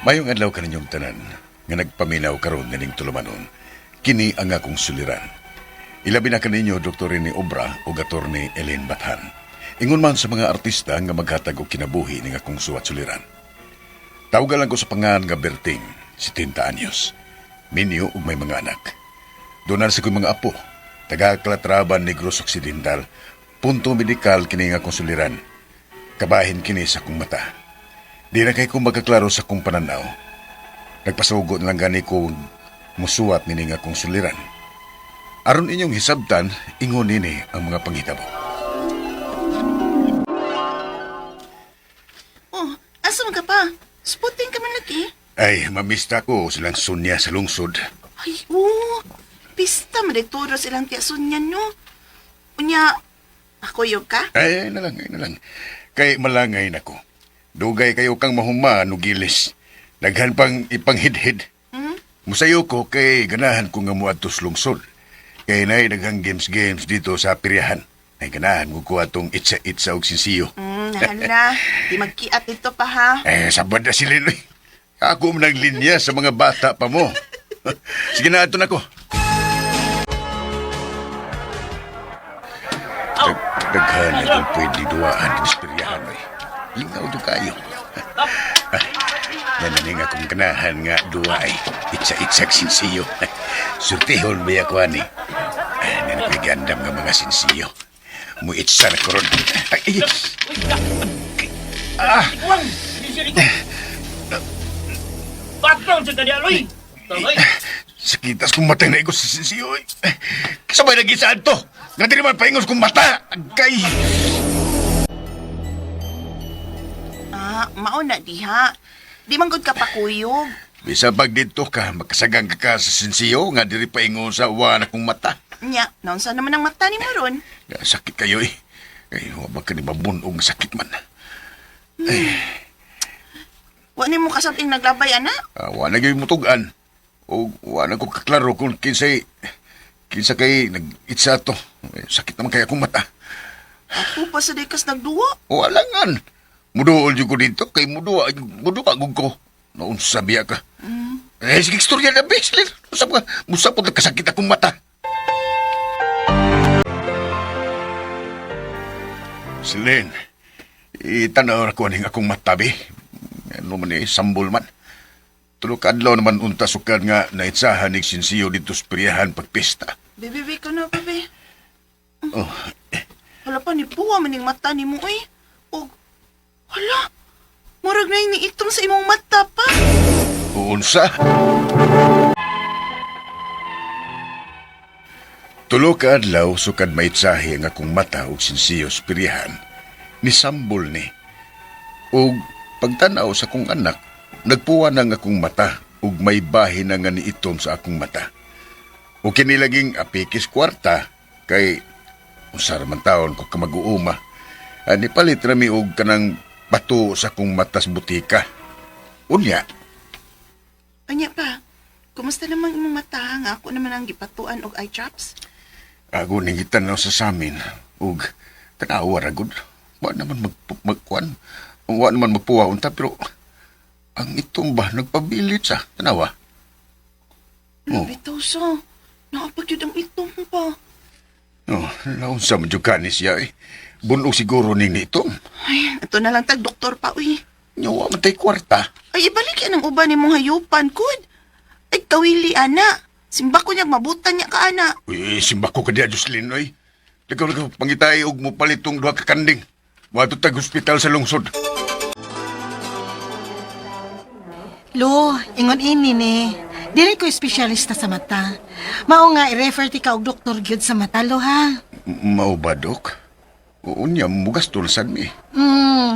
Mayong adlaw kaninyong tanan nga nagpaminaw karon nining tulumanon. Kini ang akong suliran. Ilabi na kaninyo Dr. Rene Obra ug Attorney Ellen Bathan. Ingon man sa mga artista nga maghatag og kinabuhi ning akong suwat suliran. Tawga lang ko sa pangan nga Berting, 70 anyos. Minyo ug may mga anak. Doon sa ko'y mga apo. Taga Calatrava, Negros Occidental. Punto medikal kini nga akong suliran. Kabahin kini sa akong mata. Di na kay ko magkaklaro sa akong pananaw. Nagpasugo na lang gani ko musuwat nini nga akong suliran. Aron inyong hisabtan, ingon nini ang mga panghitabo. Oh, asa man ka pa? Sputing ka man lagi. Ay, mamista ko silang sunya sa lungsod. Ay, oo. Pista man turo silang tiyason niyan, no? Unya, ako yung ka? Ay, ay na lang, ay na lang. Kay malangay nako. Dugay kayo kang mahuma nugilis. Daghan pang ipanghidhid. Hmm? Musayo ko kay ganahan ko nga muadto sa lungsod. Kay nay daghang games games dito sa piryahan. Ay ganahan ko ko atong itsa-itsa og sinsiyo. Nahala. Di magkiat dito pa, ha? Eh, sabad na sila, Noy. Ako man ang linya sa mga bata pa mo. Sige na, ato na ko. Daghan na kung pwede duwaan din sa piryahan, Noy. Lingaw to kayo. Ah, yan na nga akong ganahan nga duwa ay itsa-itsag sinsiyo. Surtihon ba ako, ani? Ah, yan na gandam nga mga sinsiyo. Muitsa na ko ron. Ay, ay, ah! Wang! Patong sa kanya, Loy! Tangay! Sakitas kong matay na ikot sa sinsiyo. Eh. Sabay lagi sa adto. Nga di naman paingos kong mata. Agkay. Ah, mao na diha. Di man gud ka pakuyog. Bisa pag dito ka, magkasagang ka ka sa sinsiyo, nga diri paingon sa uwan akong mata. Nya, naunsa naman ang mata ni mo ron? Nga, sakit kayo eh. Ay, wa ba ka ni mabunog nga sakit man. Wa ni mo kasabing naglabay, ana? Ah, wa na gyud mutugan. O wa na ko kaklaro kung kinsay kinsa kay nag-itsa to. Eh, sakit naman kay akong mata. Ako pa sa dekas nagduwa. O alangan. Muduol jud ko dito kay muduwa muduwa gud ko. Naunsa biya ka. Eh, sige, istorya na, Beslin. Usap ka. Musap ko, kasakit akong mata. Selene, itanaw ko aning akong mata, be. Ano man eh, sambol man. Tulo ka adlaw naman unta sukad nga naitsahan ni sinsiyo dito sa priyahan pagpista. Bebe, be ka na, bebe. Oh, Hala pa ni puwa maning mata ni mo, uy. Og, hala, murag na ni itom sa imong mata pa. unsa? Tulo ka adlaw sukad maitsahi ang akong mata ug sinsiyo sa pirihan, ni sambol ni. Ug pagtanaw sa akong anak, nagpuwa na ang akong mata ug may bahin na nga niitom sa akong mata. O kini laging apikis kwarta kay unsa ra man taon ko kamaguuma. Ani palit rami og kanang bato sa akong mata sa butika. Unya, Anya pa, kumusta namang imong mata nga ako naman ang gipatuan og eye drops? Ako ning gitanaw sa samin ug tanawa ra gud. Wa naman mag magkuan. Wa naman magpuwa unta pero ang itong ba nagpabilit sa tanawa. Oh. Oh. Bitaw sa, naapag yun ang itom pa. Oh, naunsa man jud kani siya eh. Bunog siguro ning nitom. Ay, ito na lang tag doktor pa, uy. Nya wa man tay kwarta. Ay, ibalik yan ang uban ni mong hayupan, kud. Ay, kawili, ana. Simba ko niya, mabutan niya ka, ana. Uy, simba ko kadiya Jocelyn oy. Lagaw lagaw pangitay og mopalit tong duha ka kanding. Moadto tag ospital sa lungsod. Lo, ingon ini ni. Dili ko espesyalista sa mata. Mao nga i-refer ti ka og doktor gyud sa mata lo ha. Mao ba, Dok? Unya mugas tulsan mi.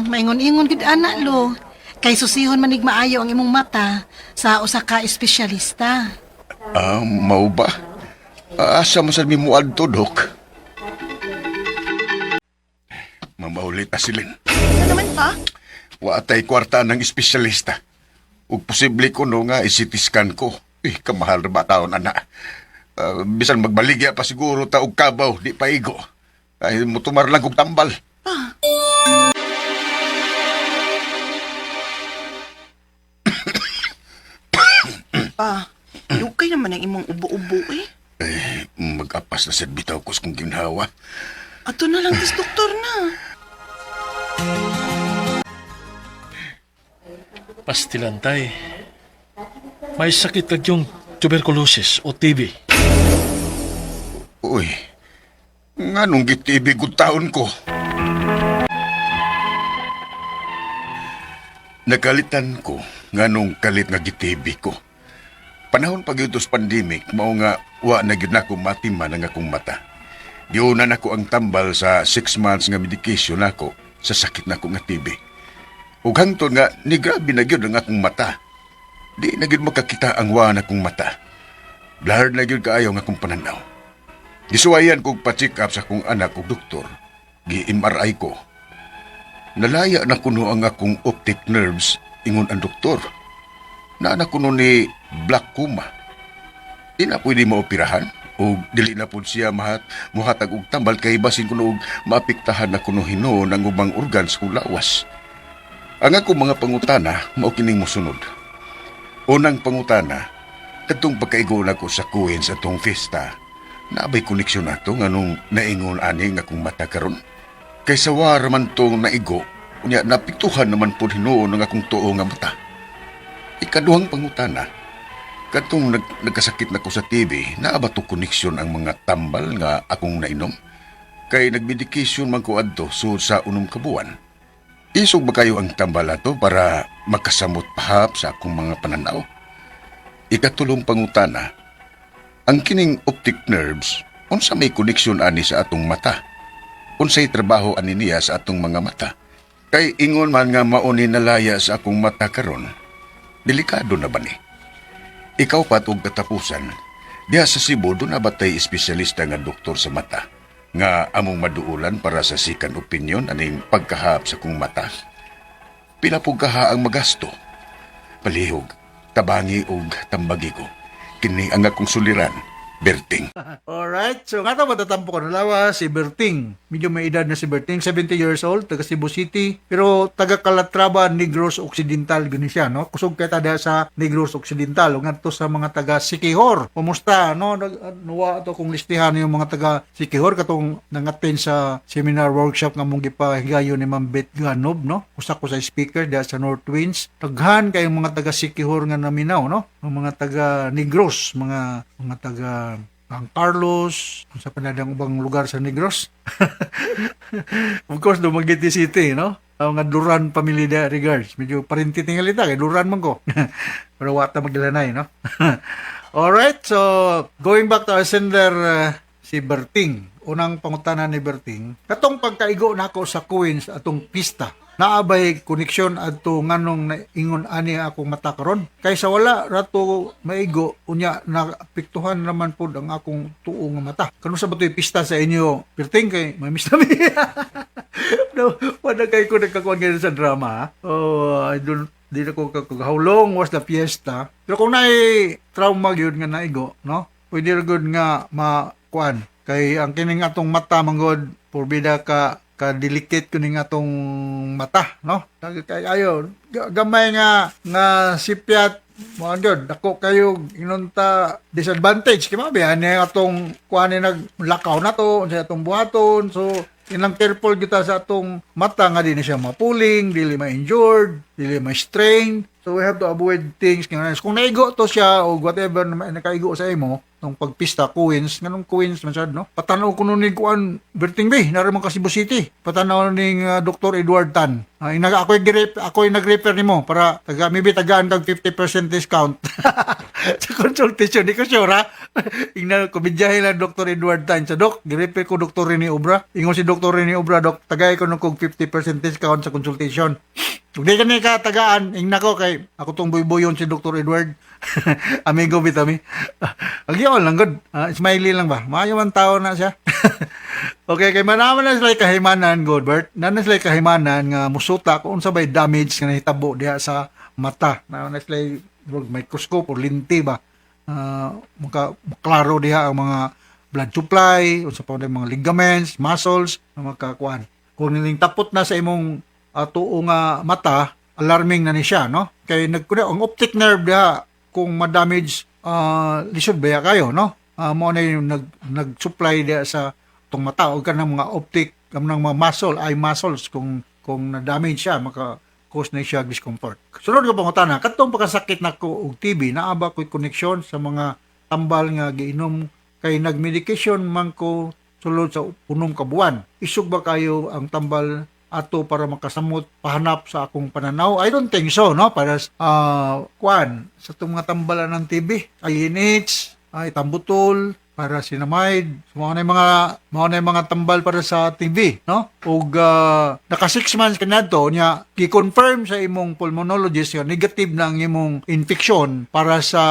Maingon-ingon gyud ana lo. Kay susihon manig maayo ang imong mata sa usa ka espesyalista. Ah, mao ba? Asa man sad mi moadto, Dok? Mamaulit asilin. Ano naman pa? Wa tay kwarta ng espesyalista. Ug posible ko no nga i-CT scan ko. Eh, kamahal ra ba taon, ana. Ah, bisan magbaligya pa siguro ta og kabaw, di pa igo. Ay, mutumar lang kog tambal. Pa, ng imong ubo-ubo eh. Eh, mag-apas na sad bitaw ko sa kong ginhawa. Ato na lang tis doktor na. Pastilantay. May sakit kag yung tuberculosis o TB. Uy, nganong gitibig ko taon ko? Nakalitan ko nganong kalit nga gitibi ko. Panahon pag yun pandemic, mao nga wa na gyud nako matiman ang akong mata. Giuna nako ang tambal sa 6 months nga medication nako sa sakit nako nga TB. Ug hangtod nga ni grabe na gyud ang akong mata. Di na gyud makakita ang wa na akong mata. Blurred na gyud kaayo ang akong pananaw. Gisuwayan kog pa-check up sa akong anak ug doktor. Gi-MRI ko. Nalaya na kuno ang akong optic nerves, ingon ang doktor. Naa na kuno ni glaucoma. Di na pwede maoperahan o dili na pud siya mahat muhatag og tambal kay basin kuno og maapektahan na kuno hinuon ang ubang organs kong lawas. Ang akong mga pangutana mao kining mosunod. Unang pangutana, kadtong pagkaigo nako sa Queens atong fiesta, naa bay koneksyon nato nganong naingon ani nga akong mata karon? Kay sawa raman tong naigo, unya naapektuhan naman pud hinuon ang akong tuo nga mata. Ikaduhang pangutana, kadtong nagkasakit na ko sa TB, naa ba to koneksyon ang mga tambal nga akong nainom? Kay nagmedication man ko adto sud sa 6 ka buwan. Isog ba kayo ang tambal ato para makasamot pahap sa akong mga pananaw? Ikatulong pangutana, ang kining optic nerves, unsa may koneksyon ani sa atong mata? Unsay trabaho ani niya sa atong mga mata? Kay ingon man nga mauni nalaya sa akong mata karon, delikado na ba ni? Ikaupat og katapusan, diha sa Cebu duna ba tay espesyalista nga doktor sa mata nga among maduulan para sa second opinion aning pagkahap sa kong mata? Pila pud kaha ang magasto? Palihog, tabangi og tambagi ko. Kini ang akong suliran, Berting. Alright, so nga to matatampo ko na lawa si Berting. Medyo may edad na si Berting, 70 years old, taga Cebu City, pero taga Calatrava, Negros Occidental gani siya, no? Kusog kay tada sa Negros Occidental ug ngadto sa mga taga Siquijor. Kumusta, no? Nuwa to kung listihan yung mga taga Siquijor katong nangaten sa seminar workshop nga mong gipahigayon ni Ma'am Beth Ganob, no? Usa ko sa speaker diha sa North Winds. Daghan kayong mga taga Siquijor nga naminaw, no? Ang mga taga Negros, mga taga San Carlos, sa panadang ubang lugar sa Negros. Of course, Dumaguete City, no? Ang mga Duran pamilya regards. Medyo parinti tingalita, kay Duran man ko. Pero wata magilanay, no? Alright, so going back to our sender, si Berting. Unang pangutana ni Berting, katong pagkaigo nako sa Queens atong pista, naa bay koneksyon adto nganong naingon ani akong mata karon? Kaysa wala rato maigo, unya naapektuhan naman pod ang akong tuo nga mata. Kano sa ba to'y pista sa inyo, Berting? Kay mamiss na mi. No, wala kay ko nagkakuan ngayon sa drama, ha? Oh, I don't di na ko how long was the fiesta. Pero kung naay trauma gyud nga naigo, no? Pwede ra gyud nga makuan. Kay ang kining atong mata manggod, porbida ka ka delicate kuning atong mata, no? Kay ayo gamay nga nga sipyat mo gyud, dako kayo inunta disadvantage kay mabi ani atong kuan ni naglakaw na to sa atong buhaton. So inang careful kita sa atong mata nga di na siya mapuling, dili ma-injured, dili ma-strain. So we have to avoid things nga kung naigo to siya o whatever na nakaigo sa imo nung pagpista Queens, nganong Queens man sad, no? Patanaw kuno ni kuan, Berting Bay, nara man ka Cebu City. Patanaw ning Dr. Edward Tan. Ako'y nag-refer nimo para taga maybe tagaan kag 50% discount sa consultation. Di ko sure ha. Ingna komedyahe lang Dr. Edward Tan. Sa doc, gi-refer ko Dr. Rene Obra. Ingon si Dr. Rene Obra, "Doc, tagay ko nung kog 50% discount sa consultation." Kung di ka ni ka tagaan, ingna ko kay ako tong buybuyon si Dr. Edward. Amigo bitami. Ang giyon lang good. Smiley lang ba? Maayo man tao na siya. Okay, kay manaman na sila kahimanan, Godbert. Naa na sila kahimanan nga musuta kung unsa bay damage nga nahitabo diha sa mata. Naa na sila microscope or linti ba? Maka maklaro diha ang mga blood supply, unsa pa mga ligaments, muscles, nga makakuan. Kung niling tapot na sa imong tuo nga mata, alarming na ni siya, no? Kay nagkunya ang optic nerve diha kung ma-damage. Lisod baya kayo, no? Mo na yung nag-supply diya sa tong mata o kanang mga optic, kanang mga muscle, eye muscles, kung na-damage siya, maka cause na siya discomfort. Sunod nga pangutana, katong pagkasakit nako og TB, naa ba ko'y koneksyon sa mga tambal nga giinom, kay nag-medication man ko sulod sa 6 ka buwan? Isog ba kayo ang tambal ato para makasamot pahanap sa akong pananaw? I don't think so, no? Para kuan sa itong mga tambalan ng TB, INH, ay ethambutol, pyrazinamide, so, mao na yung mga tambal para sa TB, no? Ug naka 6 months ka nato niya, gi-confirm sa imong pulmonologist nga negative na ang imong infection para sa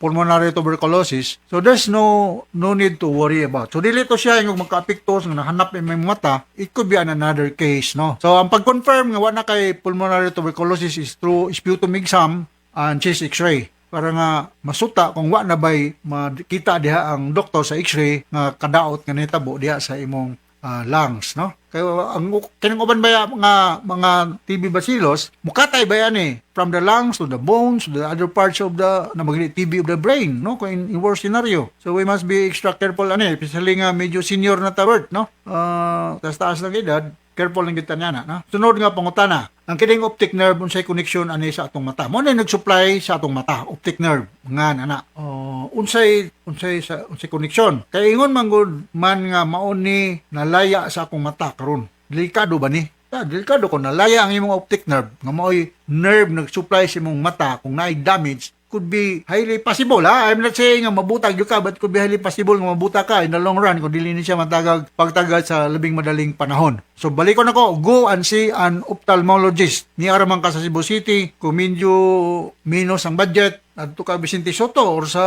pulmonary tuberculosis. So there's no need to worry about. So dili to siya yung magkaapekto sa nahanap imong mata. It could be an another case, no? So ang pag-confirm nga wa na kay pulmonary tuberculosis is through sputum exam and chest X-ray para nga masuta kung wa na bay makita diha ang doktor sa X-ray nga kadaot nga nitabo diha sa imong lungs, no? Kay ang kining uban baya nga mga TB bacillus mukatay ba yan eh from the lungs to the bones to the other parts of the na maging TB of the brain, no, kung in worst scenario. So we must be extra careful ani, especially nga medyo senior na ta, Bert, no? Taas taas ng edad, careful lang kita niya na, no? Sunod nga pangutana, ang kining optic nerve, unsay connection ani sa atong mata? Mo na nag-supply sa atong mata, optic nerve nga na. Oh, unsay sa unsay connection? Kay ingon man gud man nga mao ni nalaya sa akong mata karon. Delikado ba ni? Ah, delikado kung nalaya ang imong optic nerve nga maoy nerve nag-supply sa imong mata. Kung naay damage, could be highly possible, ha. I'm not saying nga mabutag gyud ka, but could be highly possible nga mabutag ka in the long run kung dili ni siya matagag pagtagad sa labing madaling panahon. So balikon ako, go and see an ophthalmologist. Niara man ka sa Cebu City, kung medyo minus ang budget, adto ka Vicente Sotto or sa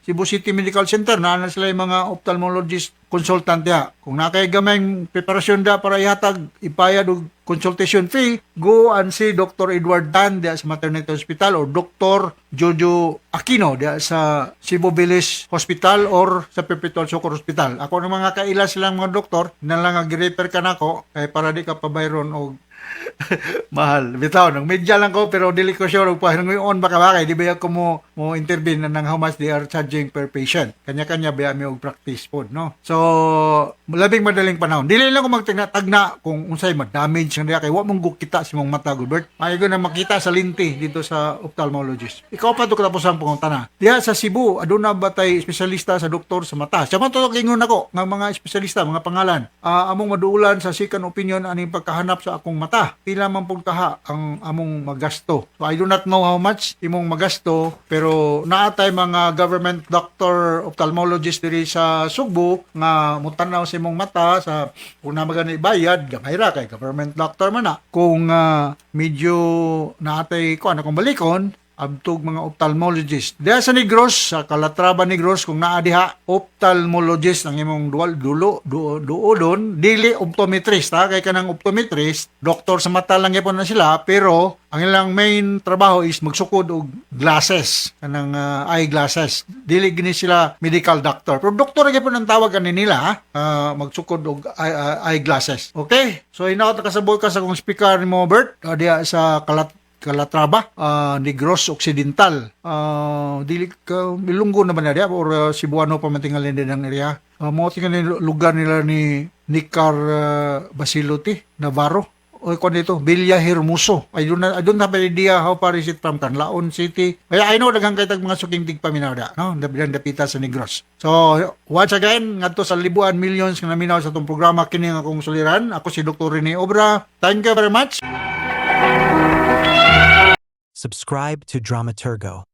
Cebu City Medical Center, naa na sila yung mga ophthalmologist consultant diha. Kung naa kay gamayng preparasyon da para ihatag, ipayad og consultation fee, go and see Dr. Edward Tan diha sa Maternity Hospital or Dr. Jojo Aquino diha sa Cebu Village Hospital or sa Perpetual Succour Hospital. Ako ng mga kaila silang mga doktor, na lang ang gi-refer ka nako kay para di ka pabayron og mahal. Bitaw, nang media lang ko pero dili ko sure og pahinguyon baka ba kay di ba ko mo intervene na ng how much they are charging per patient. Kanya-kanya ba mi og practice pod, no? So, labing madaling panahon. Dili lang ko magtagna kung unsay ma-damage nga diha kay wa mong kita sa imong mata, Gilbert. Maayo na makita sa linti dito sa ophthalmologist. Ikaw pa to katapos ang pangutana. Diha sa Cebu, aduna ba tay espesyalista sa doktor sa mata? Siya man to ingon nako nga mga espesyalista, mga pangalan. Among maduulan sa second opinion aning pagkahanap sa akong mata. Pila man pong kaha ang among magasto? So I do not know how much imong magasto, pero naa tay mga government doctor ophthalmologist diri sa Sugbo nga mutanaw sa imong mata sa kung na magani bayad gamay ra kay government doctor man na. Kung medyo naatay ko ano kung balikon abtog mga ophthalmologist. Diha sa Negros, sa Calatrava Negros, kung naa diha, ophthalmologist ang imong dual dulo duo doon, dili optometrist ha, kay kanang optometrist, doktor sa mata lang gyapon na sila, pero ang ilang main trabaho is magsukod og glasses, kanang eyeglasses. Dili gini sila medical doctor. Pero doktor gyapon ang tawag ani nila ha, magsukod og eyeglasses. Okay? So hinaot nakasabot ka sa kong speaker nimo, Bert, diha sa Calatrava, Negros Occidental. Dili ka Ilonggo na ba na diha or Cebuano pa man tingali din ang area. Mo tingali lugar nila ni Nicar Basilote Navarro. O kung dito, Villa Hermoso. I don't have an idea how far is it from Canlaon City. Kaya I know daghang kay tag mga suking tigpaminaw da, no? Dapitan dapita sa Negros. So, once again, ngadto sa libuan millions nga naminaw sa atong programa, kini nga akong suliran. Ako si Dr. Rene Obra. Thank you very much. Subscribe to Dramaturgo.